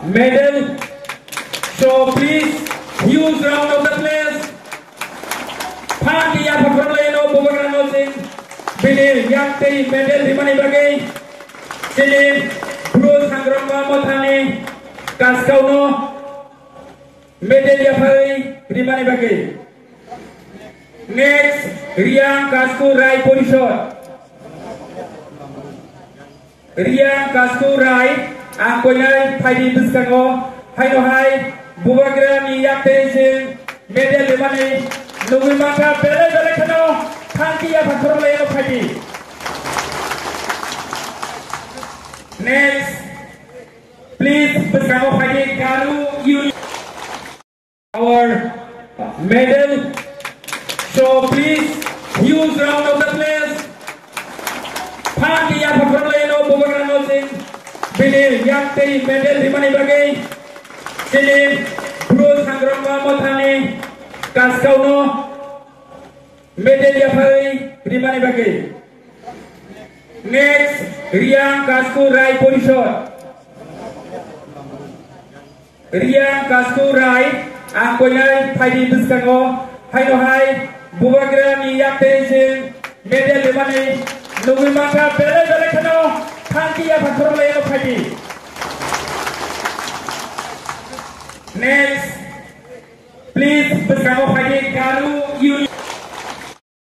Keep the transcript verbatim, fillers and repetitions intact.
Medal. So please, huge round of applause. Phanti yapha khorokhlai no bubagra no ching bini yaktei medal rimani bagwi, chini Bru Sangrongma Motha ni Kaskau no medal yaphai rimani bagwi. Next, Riang Kasku Rai Porishod. Riang Kasku Rai, ang koinai phaidi bwskango, haino hai, bubagra ni yaktei ching medal rimani nugwi mankha, belai belai kheno phanti yapha khorokhlai no phaidi. Next, please, bwskango phaidi, Garu Union. Our medal. So please, huge round of applause. Phanti yapha khorokhlai no bubagra no ching bini yaktei medal rimani bagwi, chini Bru Sangrongma Motha ni Kaskau no medal yaphai rimani bagwi. Next, Riang Kasku Rai Porishod. Riang Kasku Rai, ang koinai phaidi bwskango, haino hai, bubagra ni yaktei ching medal rimani nugwi mankha, belai belai kheno phanti yapha khorokhlai no phaidi. Next, please, bwskango phaidi, Garu Union.